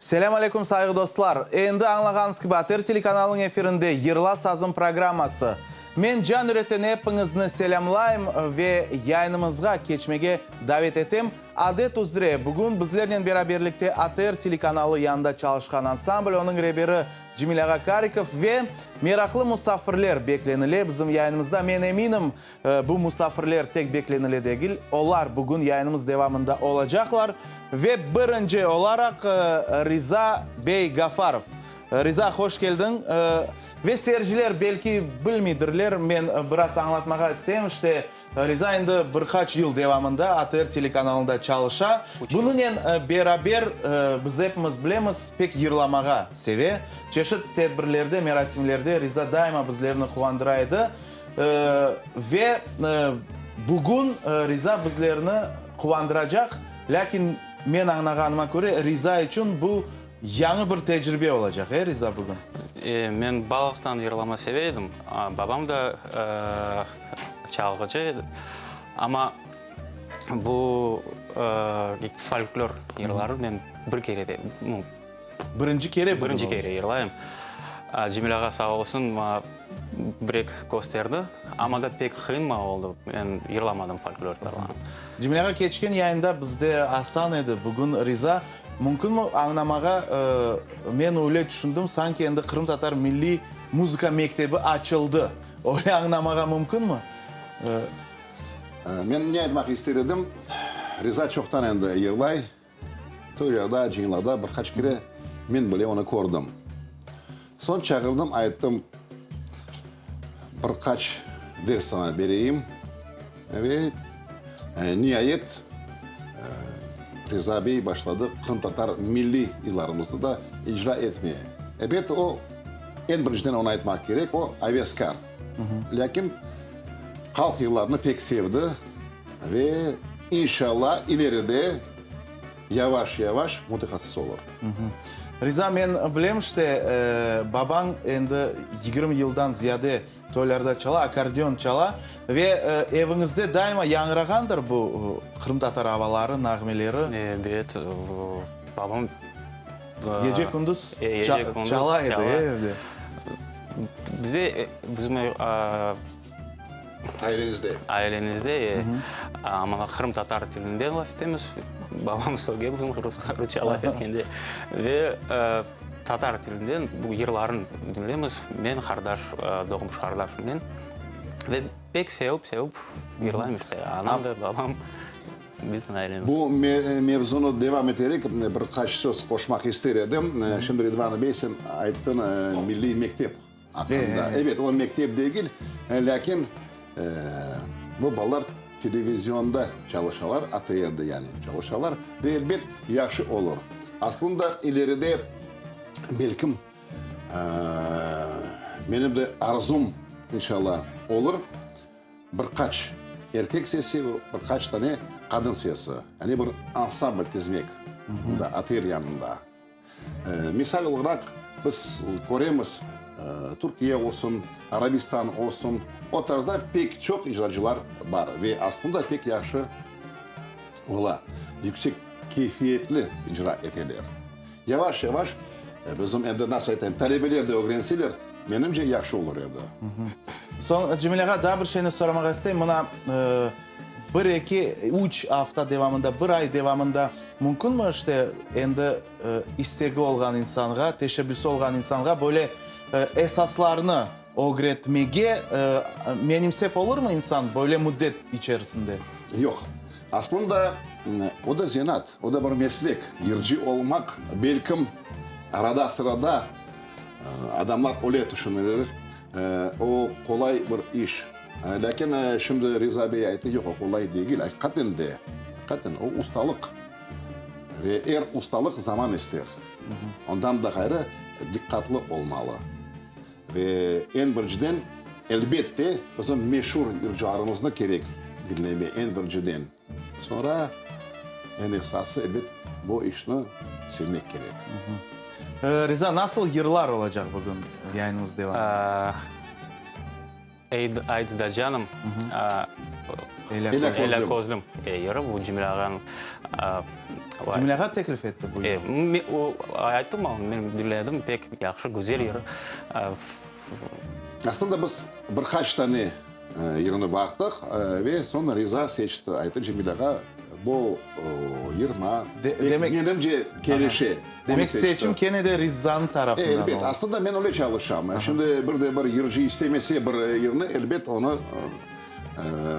Selâm aleyküm, sayğı dostlar! Endi añlağanıñız kibi, ATR telekanalınıñ efirinde Yırla sazım programması. Men can yürekten epiñizni selâmlayım ve yayınımızğa keçmege davet etem. Adet üzre, bugün bizlernen beraberlikte ATR telekanalı yanında çalışqan ansambl, onıñ reberi Cemil ağa Karikov ve meraqlı musafirler beklenile bizim yayınımızda. Men eminim, bu musafirler tek beklenile degil, olar bugün yayınımız devamında olacaqlar. Ve birinci olaraq Riza bey Gafarov. Riza, hoş keldiñ. Ve seyirciler belki bilmeydirler, men biraz añlatmağa isteyim, işte, Riza endi bir qaç yıl devamında ATR telekanalında çalışa. Bunınen beraber, biz epimiz bilemiz, pek yırlamağa seve. Çeşit tedbirlerde, merasimlerde Riza daima bizlerni quvandıra edi. Ve bugün Riza bizlerni quvandıracaq. Lâkin men añlağanıma köre, Riza içün bu Yañı bir tecribe olacaq, e, Riza, bugün? E, men balalıqtan yırlama seve edim. Babam da çalğıcı edi. Amma bu folklor yırları men bir kere de, nu, Birinci kere bugün Birinci kere yırlayım. Cemil ağa sağ olsun, maña bir-eki kösterdi. Amma da pek qıyın maña oldı, men yırlamadım folklor yırlarını. Cemil ağa, keçken yayında bizde Asan edi, bugün Riza. Mümkünmi añlamağa, men öyle tüşündim, sanki endi qırımtatar milliy muzıka mektebi açıldı. Öyle añlamağa mümkünmi? Men ne aytmaq ister edim, Riza çoqtan endi yırlay, toylarda, cıyınlarda bir qaç kere men bile onı kördim. Soñ çağırdım, ayttım, bir qaç ders saña bereyim. Ve niayet, Riza bey başladı qırımtatar milliy yırlarımıznı da icra etmeye. Ebet, o, eñ birinciden onı aytmaq kerek, o, aveskâr. Lâkin halq yırlarını pek sevdi ve, inşallah, ileride yavaş-yavaş mütehassıs olur. Riza, men bilem, işte, babañ endi 20 yıldan ziyade Toylarda çala, akkordeon çala ve eviñizde daima yañğırağandır bu qırımtatar avaları, nağmeleri. Ebet, babam Gece-kündüz çala edi evde. Bizde, bizim Ailenizde. Ailemizde, amma qırımtatar tilinde laf etemiz. Babam söge bizim rusça laf etkende. Ve Tatar tilinden bu yırlarnı diñleymiz, men qardaş, doğmuş qardaşımnen. Ve pek sevip, sevip yırlaymız işte, anam da, babam, bütün ailemiz. Bu mevzunı devam eterek, bir qaç söz qoşmaq ister edim. Şimdi Ridvan bey, sen ayttıñ milliy mektep aqqında. Ebet, o mektep degil, lâkin bu balalar televizionda çalışalar, ATRde yani çalışalar ve elbet yahşı olur. Aslında ileride belkim menim de arzum, inşallah, olur, bir qaç erkek sesi ve bir qaç tane qadın sesi, yani bir ansambl tizmek mında ATR yanında. Misal olaraq, biz köremiz, Türkiye olsun, Arabistan olsun, o tarzda pek çoq icracılar bar ve aslında pek yahşı ola, yüksek keyfiyetli icra eteler. Yavaş-yavaş bizim endi, nasıl aytayım, talebeler de ögrenseler, menimce, yahşı olur edi. Soñ, Cemil ağa, daa bir şeyni soramağa isteyim. Mına, Bir, eki, üç afta devamında, bir ay devamında mümkünmi, işte, endi istegi olğan insanğa, teşebbüsi olğan insanğa böyle esaslarnı ögretmege menimsep olurmı insan böyle müddet içerisinde? Yoq. Aslında, o da zenaat, o da bir meslek. Yırcı olmaq, belkim, arada-sırada adamlar öyle tüşünilir, o qolay bir iş. Lâkin şimdi Riza bey ayttı, yoq, o qolay degil, aqiqaten de, aqiqaten, o ustalıq. Ve er ustalıq zaman ister. Ondan da ğayrı, diqqatlı olmalı. Ve eñ birinciden, elbette, bizim meşur yırcılarımıznı kerek diñleme, eñ birinciden. Soñra, eñ esası, elbet, bu işni sevmek kerek. Riza, nasıl yırlar olacaq bugün yayınımız devamında? Aydı da canım, Elâ közlüm yırı, bu Cemil ağanıñ. Cemilâğa teklif etti bu yırnı? O, ayttım, men diñledim, pek yahşı, güzel yır. Aslında biz bir qaç tane yırnı baqtıq ve soñ Riza seçti, ayttı Cemilâğa, bu yır maña pek, menimce, kelişe. Demek, seçim kene de Rizanıñ tarafından oldı. Elbet, aslında men öyle çalışam. Şimdi bir de bir yırcı istemese bir yırnı, elbet, onı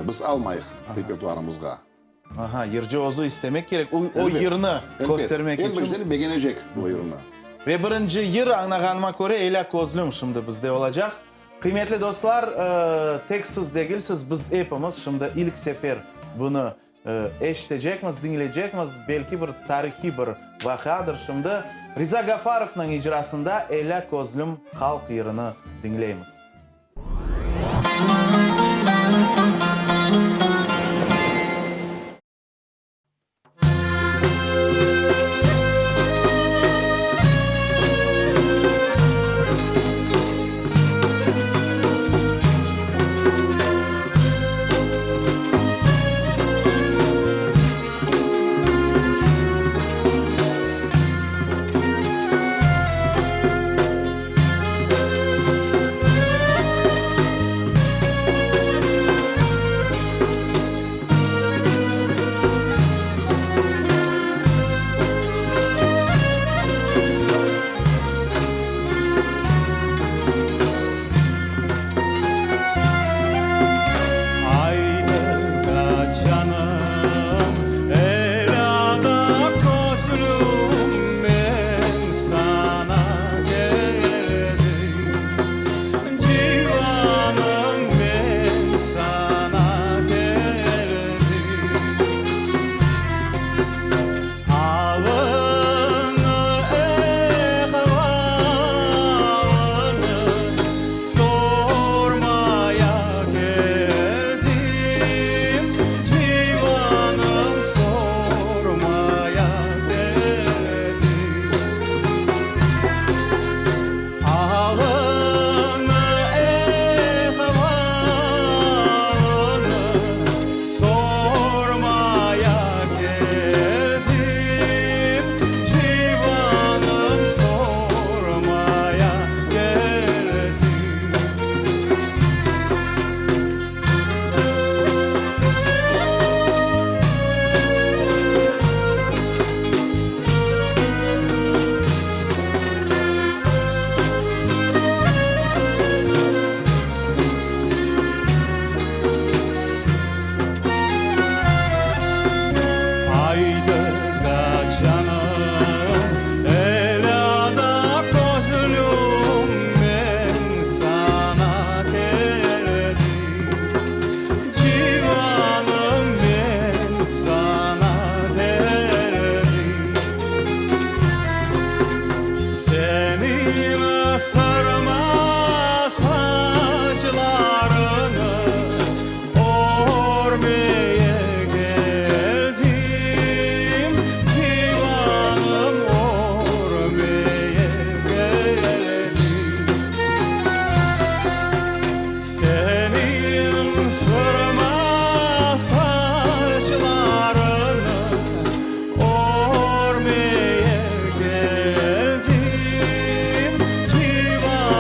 biz almayıq repertuarımızğa. Aha, yırcı özü istemek kerek, o yırnı köstermek içün. Elbet, elbet, begenecek o yırnı. Ve birinci yır, añlağanıma köre, Elâ közlüm şimdi bizde olacaq. Qıymetli dostlar, tek siz degilsiz, biz epimiz şimdi ilk sefer bunı eşitecekmiz, diñleycekmiz, belki bir tarihiy bir vaqiadır şimdi. Riza Gafarovnıñ icrasında Elâ közlüm halq yırını diñleymiz. Aydı da canım, elâ da közlüm, men saña keldim. Civanım, men saña keldim. Alını, ehvalını sormaya keldim, Civanım, sormaya keldim. Alını, ehvalını sormaya keldim, Civanım, sormaya keldim. Aydı da canım, elâ da közlüm, men saña keldim. Civanım, men saña keldim. Seniñ sırma saçlarıñnı örmeye keldim, Civanım, örmeye keldim. Seniñ sırma saçlarıñnı örmeye keldim, Civanım.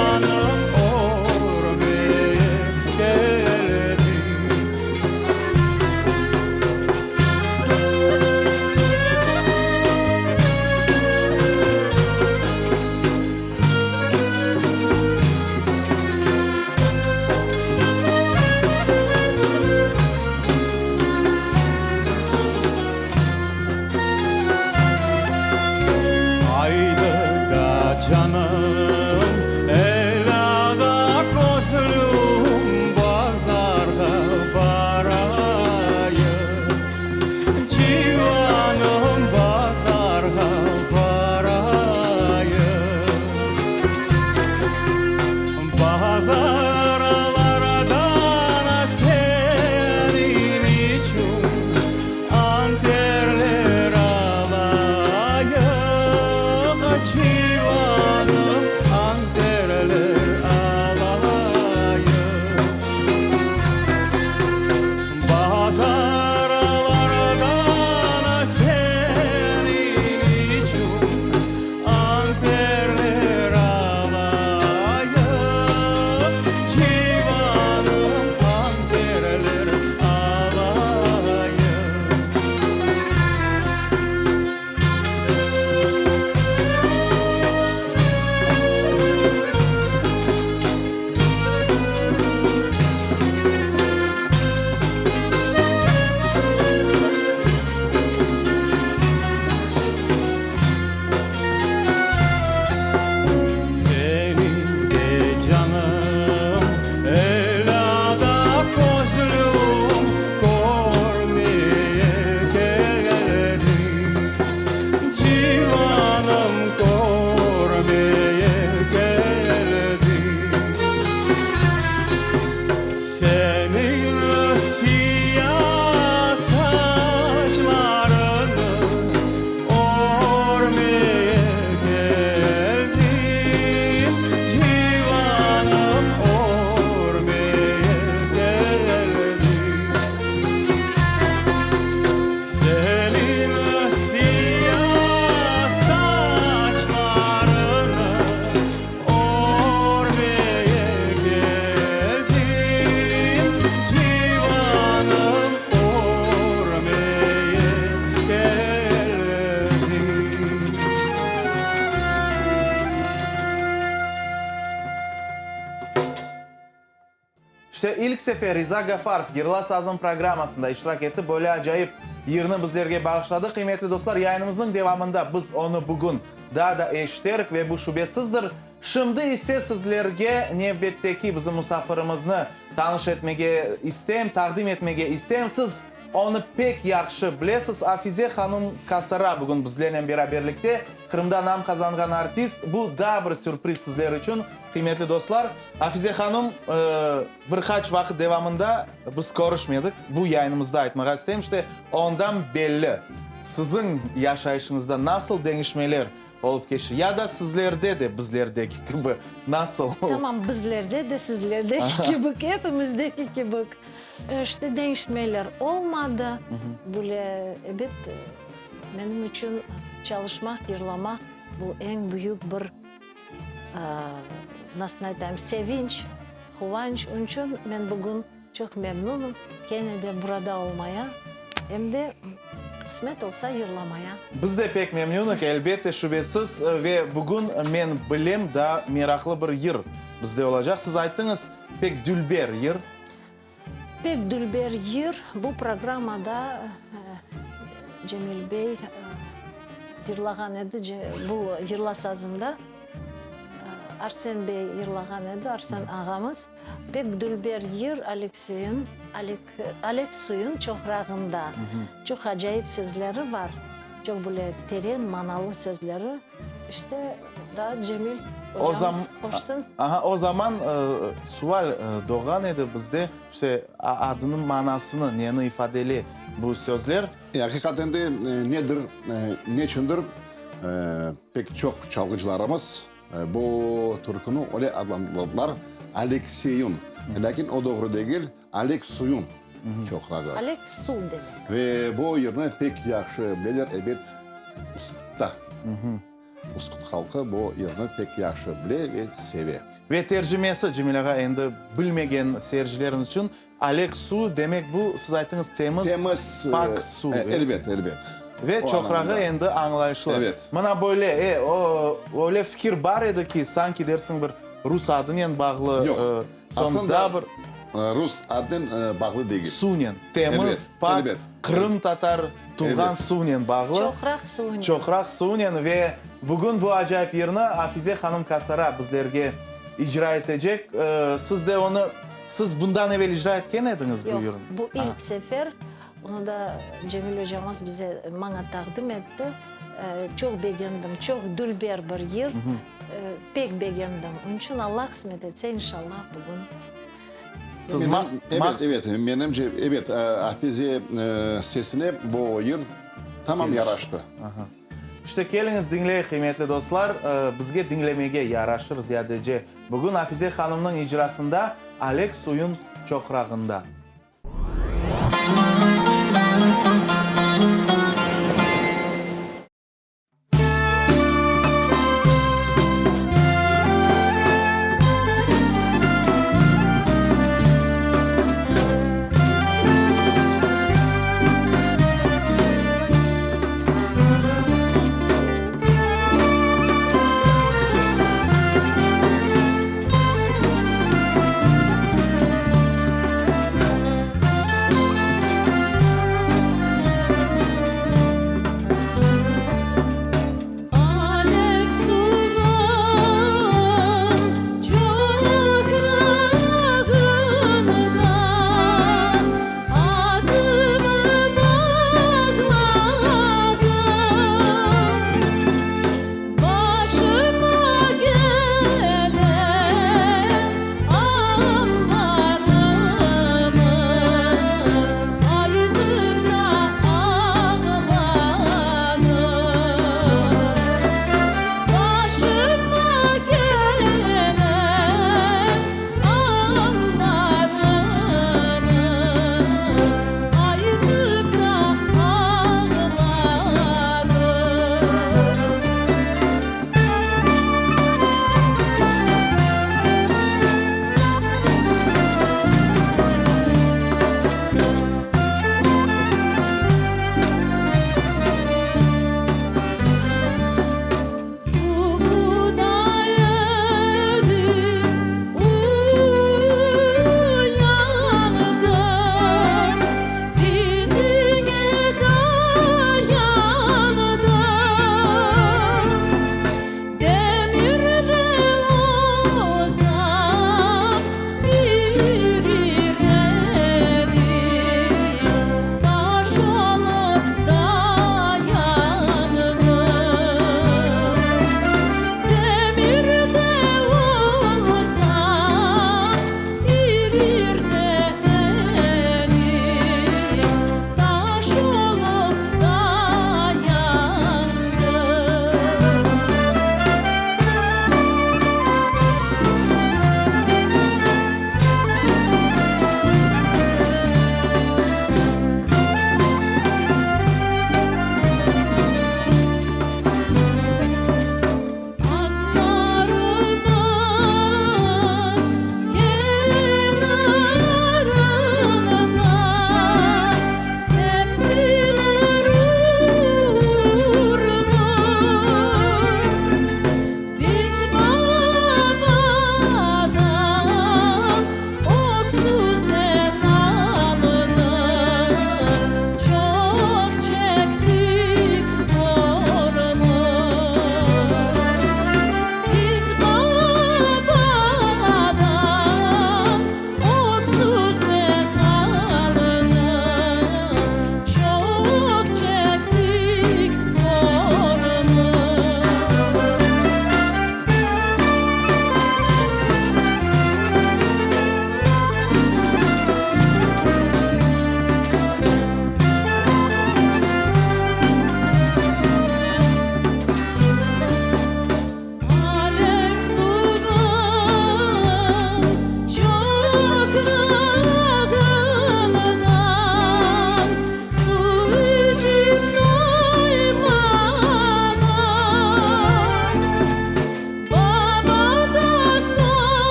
İşte, ilk sefer Riza Gafarov Yırla sazım programmasında iştirak etti, böyle acayip yırnı bizlerge bağışladı. Qıymetli dostlar, yayınımıznıñ devamında biz onı bugün daa da eşiterik ve bu şübesizdir. Şimdi ise sizlerge nevbetteki bizim musafirimizni tanış etmege isteyim, taqdim etmege isteyim. Siz onı pek yahşı bilesiz, Afize hanım Kasara bugün bizlernen beraberlikte, Qırımda nam qazanğan artist. Bu daa bir sürpriz sizler içün, qıymetli dostlar. Afize hanım, bir qaç vaqıt devamında biz körüşmedik, bu yayınımızda aytmağa isteyim, işte, ondan belli siziñ yaşayışıñızda nasıl deñişmeler olıp keçti, ya da sizlerde de bizlerdeki kibi nasıl? Tamam, bizlerde de sizlerdeki kibi, epimizdeki kibi, işte, deñişmeler olmadı. Böyle, ebet, menim içün çalışmaq, yırlamaq, bu eñ büyük bir Nasıl aytayım, sevinç, quvanç. Onıñ içün men bugün çoq memnunım kene de burada olmaya, em de qısmet olsa yırlamaya. Biz de pek memnünük, elbette, şübesiz. Ve bugün, men bilem, daa meraqlı bir yır bizde olacaq. Siz ayttıñız, pek dülber yır. Pek dülber yır. Bu programmada Cemil bey yırlağan edi, bu Yırla sazımda Arsen bey yırlağan edi, Arsen ağamız. Pek dülber yır Aleksuyun, Aleksuyun çoqrağında. Çoq acayip sözleri bar, çoq böyle teren manalı sözleri. İşte, daa Cemil ocamız qoşsın. Aha, o zaman sual doğğan edi bizde, işte, adınıñ manasını, neni ifadeley bu sözler? Aqiqaten de, nedir, neçündir pek çoq çalğıcılarımız bu türküni öyle adlandırdılar, Alekseyun. Lâkin o doğru degil, Aleksuyun çoqrağı. Aleksu demek. Ve bu yırnı pek yahşı bileler, ebet, Uskutta. Uskut halqı bu yırnı pek yahşı bile ve seve. Ve tercimesi, Cemil ağa, endi bilmegen seyircilerimiz içün, Aleksu demek bu, siz ayttıñız, temiz, Temiz, pak suv. Elbet, elbet. Ve çoqrağı endi añlayışlı. Evet. Mına böyle, e, o, öyle fikir bar edi ki, sanki dersiñ bir rus adınen bağlı. Yoq. Soñ daa bir. Rus adınen bağlı degil. Suvnen, temiz, pak, qırımtatar tuvğan suvnen bağlı. Çoqraq suvnen. Çoqraq suvnen ve bugün bu acayip yırnı Afize hanım Kasara bizlerge icra etecek. Siz de onı, siz bundan evel icra etken ediñiz bu yırnı? Yoq, bu ilk sefer. Onı da Cemil ocamız bize, maña taqdim etti. Çoq begendim, çoq dülber bir yır. Pek begendim. Onıñ içün Alla qısmet etse, inşallah, bugün. Siz Evet, evet, menimce, evet, Afize sesine bu yır tamam yaraştı. İşte, keliñiz, diñleyik, qıymetli dostlar, bizge diñlemege yaraşır ziyadece. Bugün Afize hanımnıñ icrasında Alek suyun çoqrağında.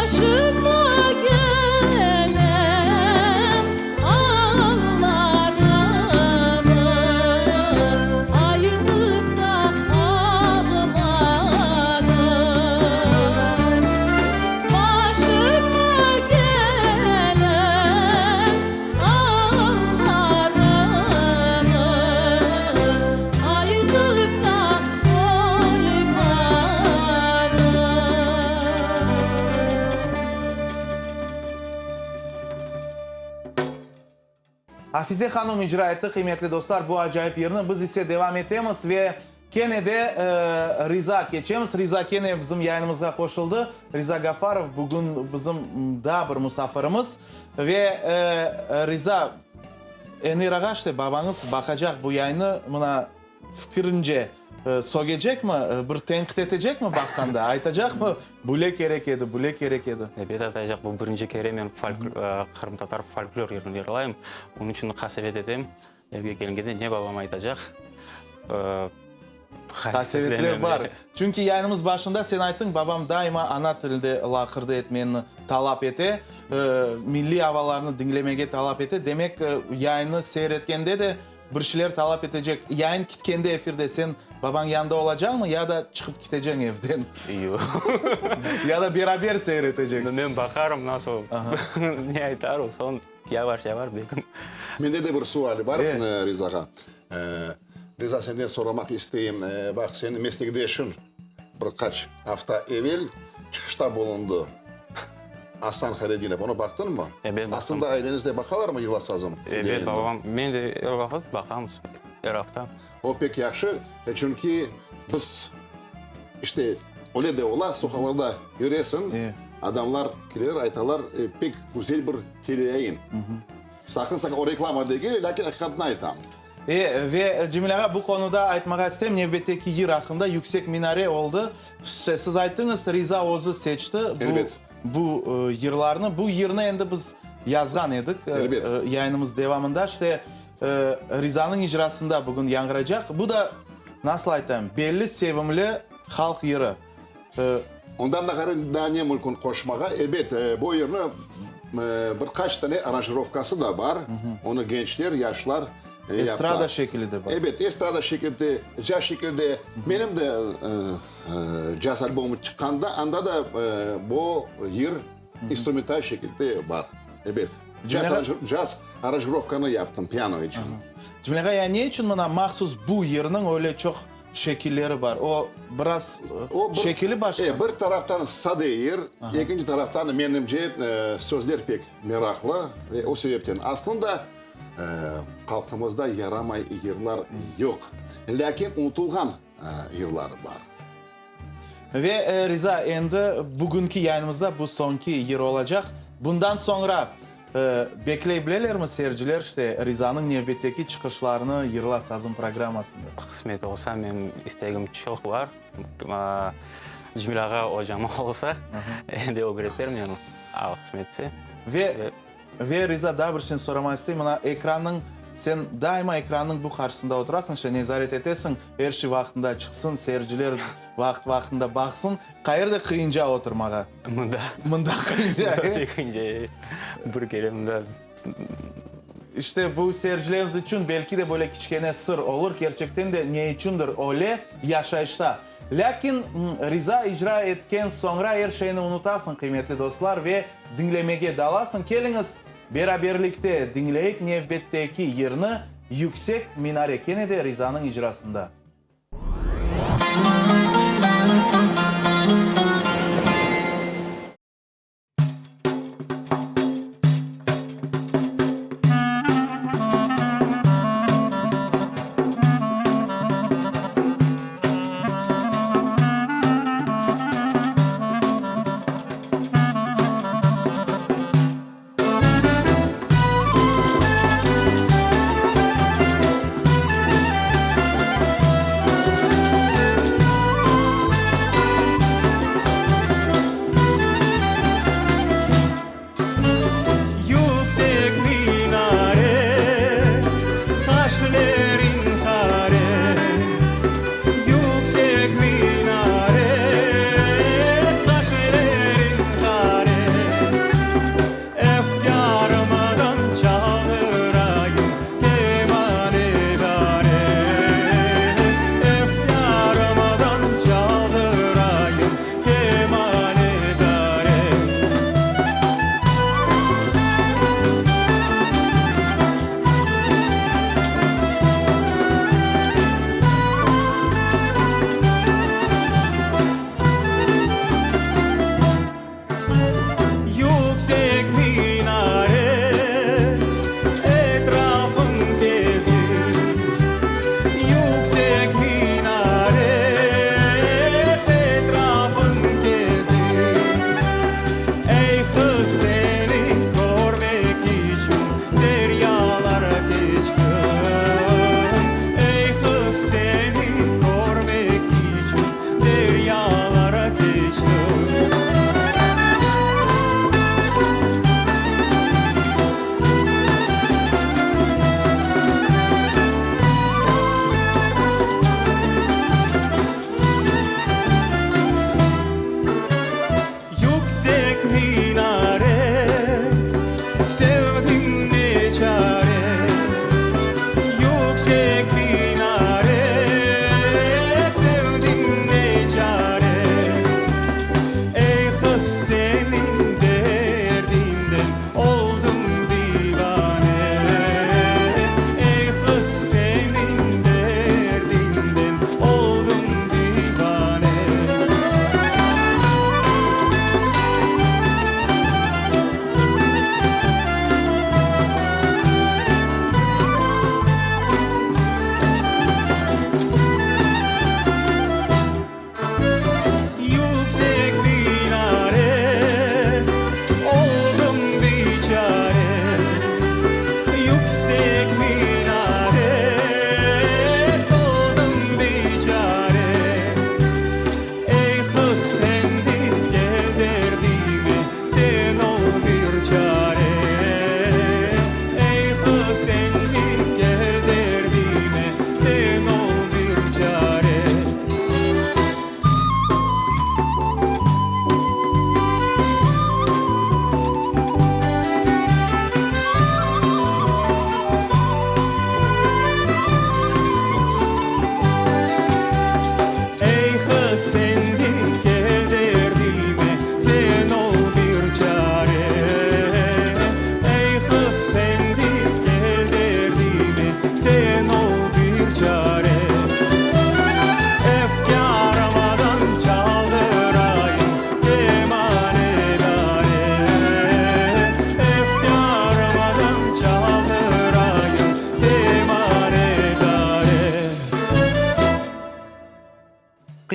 Başıma gelen allarımı aytıp da ağladım. Başıma gelen allarımı aytıp da doymadım. Afize hanım icra etti, qıymetli dostlar, bu acayip yırnı. Biz ise devam etemiz ve kene de Riza keçemiz. Riza kene bizim yayınımızğa qoşuldı. Riza Gafarov bugün bizim daa bir musafirimiz. Ve Riza, Enir ağa, işte babañız baqacaq bu yayını, mına, Fikirince, sögecekmi, bir tenqit etecekmi baqqanda, aytacaqmı, bule kerek edi, bule kerek edi? Ebet aytacaq, bu birinci kere men qırımtatar folklor yırını yırlayım, onıñ içün qasevet etem, evge kelgende ne babam aytacaq. Qasevetler bar. Çünki yayınımız başında sen ayttıñ, babam daima ana tilde laqırdı etmeni talap ete, milliy avalarnı diñlemege talap ete. Demek, yayını seyir etkende de Bir şeyler talap etecek. Yayın kitkende efirde sen babañ yanında olacaqmı ya da çıqıp kiteceñ evden? Yoq. Ya da beraber seyir eteceksiñ? Men baqarım nasıl, ne aytar o, soñ yavaş-yavaş belkim. Mende de bir sual bar Rizağa. Riza, senden soramaq isteyim. Baq, seniñ meslekdeşiñ bir qaç afta evel çıqışta bulundı. Asan Haredinov, onı baqtıñmı? Ebet, baqtım. Aslında aileñizde baqalarmı Yırla sazım? Ebet, babam, men de er vaqıt baqamız, er afta. O pek yahşı, çünki biz, işte, öyle de ola, soqaqlarda yüresiñ, adamlar keler, aytalar, pek güzel bir teleyayın. Saqın, saqın, o reklama degil, lâkin aqiqatnı aytam. E, ve, Cemil ağa, bu qonuda aytmağa isteyim, nevbetteki yır aqqında, Yüksek minare oldı. Siz ayttıñız, Riza özü seçti bu, bu yırlarnı. Bu yırnı endi biz yazğan edik yayınımız devamında. İşte, Rizanıñ icrasında bugün yañğıracaq. Bu da, nasıl aytayım, belli, sevimli halq yırı. Ondan da ğayrı, daa ne mümkün qoşmağa? Ebet, bu yırnı bir qaç tane aranjirovkası da bar. Onı gençler, yaşlar yaptılar. Estrada şekili de bar. Ebet, estrada şekilde, caz şekilde. Menim de caz albomım çıqqanda, anda da bu yır instrumental şekilde bar. Ebet, caz aranjirovkanı yaptım piano içün. Cemil ağa, ya ne içün mına mahsus bu yırnıñ öyle çoq Şekilleri bar. O, biraz şekili başqa. E, bir taraftan sade yır, ekinci taraftan, menimce, sözler pek meraqlı ve o sebepten. Aslında, halqımızda yaramay yırlar yoq, lâkin unutılğan yırlar bar. Ve, Riza, endi bugünki yayınımızda bu soñki yır olacaq. Bundan soñra Bekley bilelermi seyirciler, işte, Rizanıñ nevbetteki çıqışlarını Yırla sazım programmasında? Qısmet olsa, menim istegim çoq bar. Cemil ağa ocam olsa, endi ögreter meni, Alla qısmetse. Ve, ve Riza, daa bir şeyni soramaq isteyim. Mına, ekrannıñ, sen daima ekrannıñ bu qarşısında oturasıñ, işte, nezaret etesiñ, er şey vaqtında çıqsın, seyirciler vaqıt-vaqtında baqsın. Qayerde qıyınca oturmağa? Mında. Mında qıyınca, e? Pek qıyınca, e. Bir kere mında. İşte, bu seyircilerimiz içün belki de böyle kiçkene sır olur, kerçekten de ne içündir öyle yaşayışta. Lâkin Riza icra etken soñra er şeyni unutasıñ, qıymetli dostlar, ve diñlemege dalasıñ. Keliñiz, beraberlikte diñleyik nevbetteki yırnı, Yüksek minare, kene de Rizanıñ icrasında.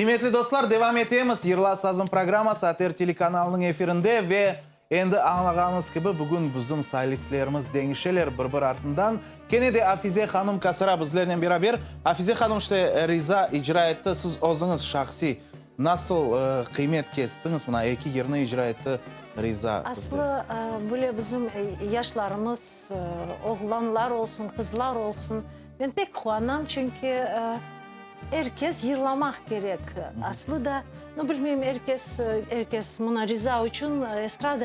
Qıymetli dostlar, devam etemiz. Yırla sazım programması ATR telekanalınıñ efirinde ve endi añlağanıñız kibi, bugün bizim solistlerimiz deñişeler bir-bir artından. Kene de Afize hanım Kasara bizlernen beraber. Afize hanım, işte, Riza icra etti, siz özüñiz şahsiy nasıl qıymet kestiñiz? Mına eki yırnı icra etti Riza bizde. Aslı, böyle bizim yaşlarımız, oğlanlar olsun, qızlar olsun, men pek quvanam, çünki Er kes yırlamaq kerek. Aslı da, no, bilmeyim, er kes, er kes, mına, Riza içün estrada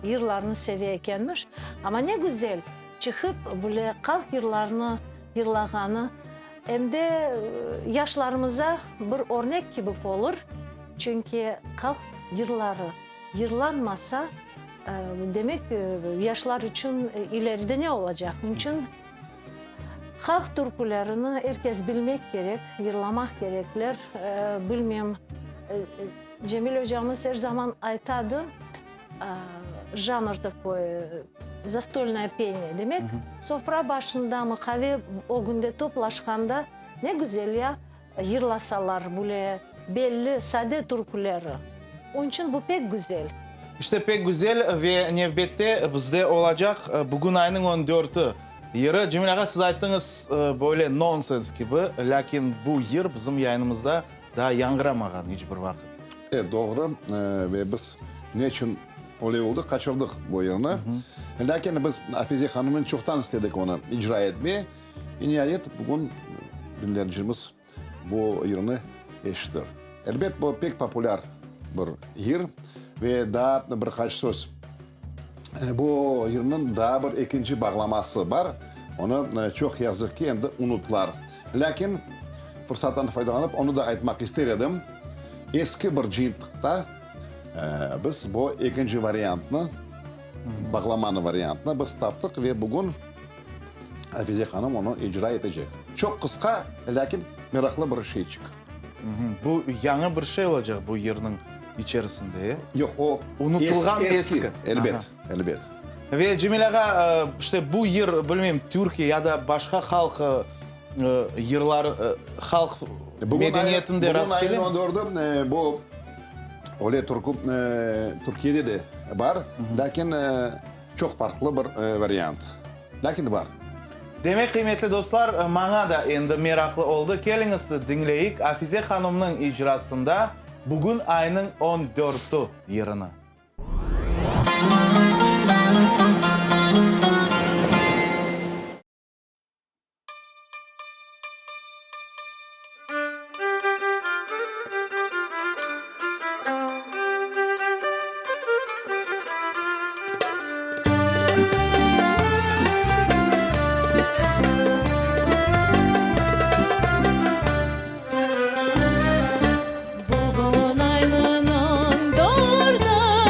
yırlarını seve ekenmiş. Amma ne güzel, çıqıp, böyle halq yırlarını yırlağanı, em de yaşlarımıza bir örnek kibi olur, çünki halq yırları yırlanmasa, demek, yaşlar içün ileride ne olacaq? Onıñ içün Halq türkülerini er kes bilmek kerek, yırlamaq kerekler. Bilmem, Cemil ocamız er zaman aytadı, janr takoy, zastolnoye peniye, demek, sofra başındamı, qave ögünde toplaşqanda ne güzel ya, yırlasalar böyle belli, sade türküleri. Onıñ içün bu pek güzel. İşte, pek güzel ve nevbette bizde olacaq bugün aynıñ on dörtü yırı. Cemil ağa, siz ayttıñız, böyle nonsens kibi, lâkin bu yır bizim yayınımızda daa yañğıramağan iç bir vaqıt. Evet, doğru. Ve biz ne içün öyle oldı, qaçırdıq bu yırnı. Lâkin biz Afize hanımnen çoqtan istedik onı icra etmeye. E, niayet, bugün diñleyicimiz bu yırnı eşitir. Elbet, bu pek populâr bir yır ve daa bir qaç söz. Bu yırnıñ daa bir ekinci bağlaması bar, onı, çoq yazıq ki, endi unuttılar. Lâkin, fırsattan faydalanıp, onı da aytmaq ister edim, eski bir cıyıntıqta biz bu ekinci variantnı, bağlamanıñ variantını biz taptıq ve bugün Afize hanım onı icra etecek. Çoq qısqa, lâkin meraqlı bir şeyçik. Bu yañı bir şey olacaq bu yırnıñ içerisinde, e? Yoq, o Unutılğan eski. Elbet, elbet. Ve Cemil ağa, işte bu yır, bilmeyim, Türkiye ya da başqa halq yırları, halq medeniyetinde rast kele mi? Bugün ayın on dördü, bu öyle türkü Türkiyede de bar, lâkin Çoq farqlı bir variant. Lâkin bar. Demek, qıymetli dostlar, maña da endi meraqlı oldı. Keliñiz, diñleyik Afize hanımnıñ icrasında Bugün aynıñ on dörtü yırını. Bugün aynıñ on dördü.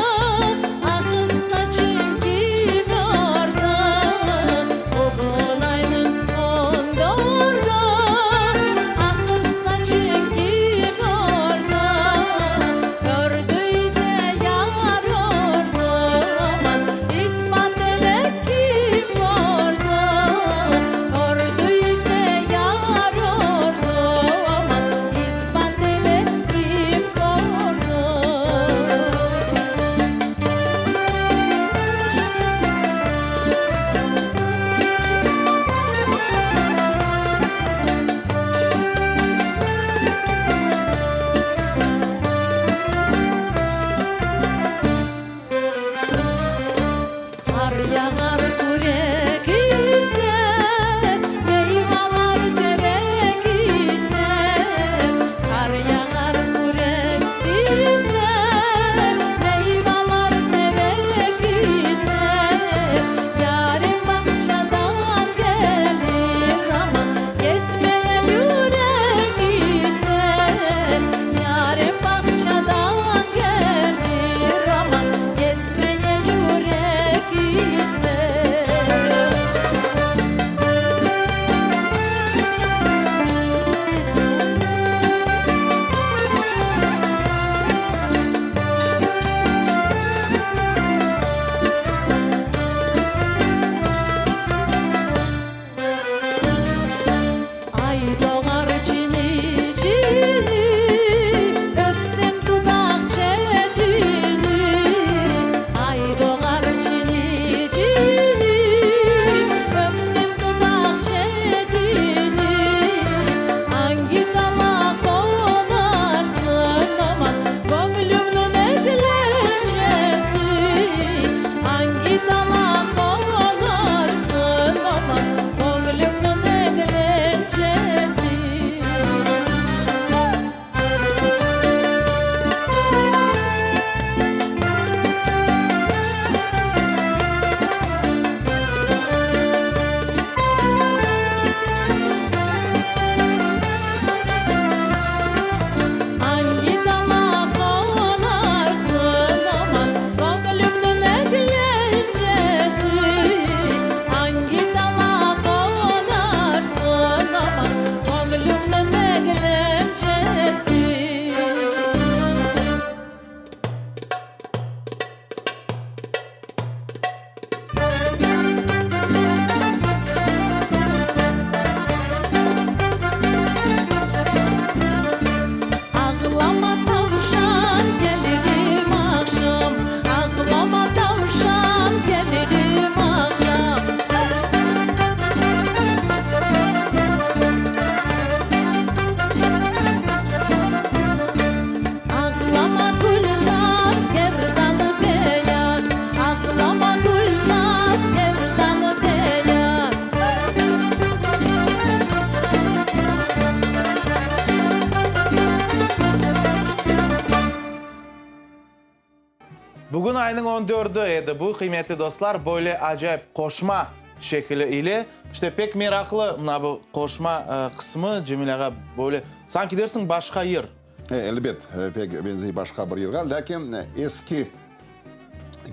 aynıñ on dördü edi bu, qıymetli dostlar, böyle acayip qoşma şekili ile. İşte, pek meraqlı mına bu qoşma qısmı, Cemil ağa, böyle, sanki dersiñ başqa yır. Elbet, pek benzey başqa bir yırğa, lâkin eski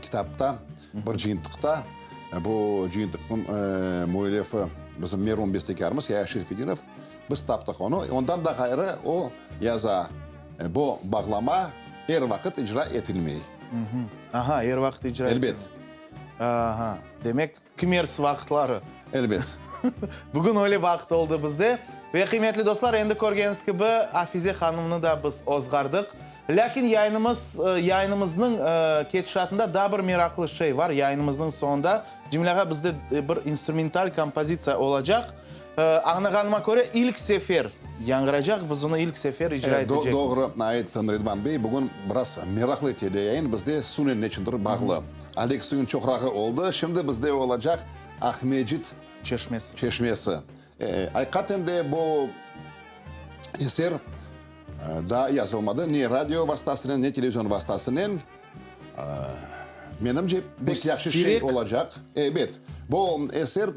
kitapta, bir cıyıntıqta, bu cıyıntıqnıñ müellifi bizim merum bestekârımız Yaya Şerfedinov, biz taptıq onı. Ondan da ğayrı o yaza, bu bağlama er vaqıt icra etilmey. Aha, er vaqıt icra etilmey. Elbet. Aha, demek, Kimers vaqıtları. Elbet. Bugün öyle vaqıt oldı bizde. Ve qıymetli dostlar, endi körgeniñiz kibi, Afize hanımnı da biz ozğardıq. Lâkin yayınımız, yayınımıznıñ ketişatında daa bir meraqlı şey var. Yayınımıznıñ soñunda, Cemil ağa, bizde bir instrumental kompozitsiya olacaq. Añlağanıma köre, ilk sefer yañğıracaq, biz onı ilk sefer icra etecekmiz. Doğru ayttın, Ridvan bey. Bugün biraz meraqlı teleyayın bizde sunen neçündir bağlı. Alek suyun çoqrağı oldı, şimdi bizde olacaq Aqmecit Çeşmesi. çeşmesi. Aqiqaten de bu eser daa yazılmadı, ne radio vastasınen, ne televizion vastasınen. Menimce, pek yahşı şey olacaq. Ebet, bu eser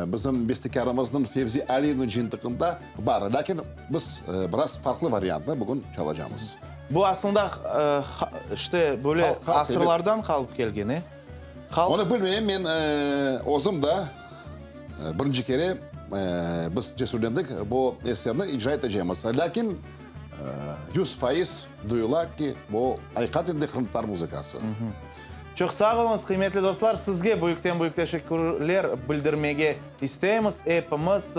bizim bestekârımıznıñ Fevzi Aliyevniñ cıyıntıqında bar. Lâkin biz biraz farqlı variantnı bugün çalacamız. Bu aslında, işte, böyle asırlardan qalıp kelgen, e? Halq. Onı bilmeyim, men özüm da birinci kere biz cesürlendik, bu eserni icra etecemiz. Lâkin 100% duyula ki, bu aqiqaten de qırımtatar muzıkası. Çoq sağ oluñız, qıymetli dostlar. Sizge büyükten-büyük teşekkürler bildirmege isteymiz. Epimiz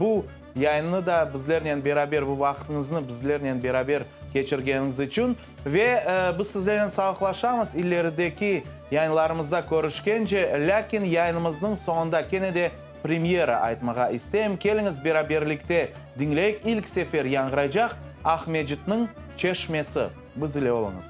bu yayınnı da bizlernen beraber, bu vaqıtıñıznı bizlernen beraber keçirgeniñiz içün. Ve biz sizlernen sağlıqlaşamız, ilerideki yayınlarımızda körüşkence. Lâkin yayınımıznıñ soñunda kene de Premyera aytmağa isteyim. Keliñiz beraberlikte diñleyik, ilk sefer yañğıraycaq Aqmescitniñ çeşmesi. Biz ile oluñız.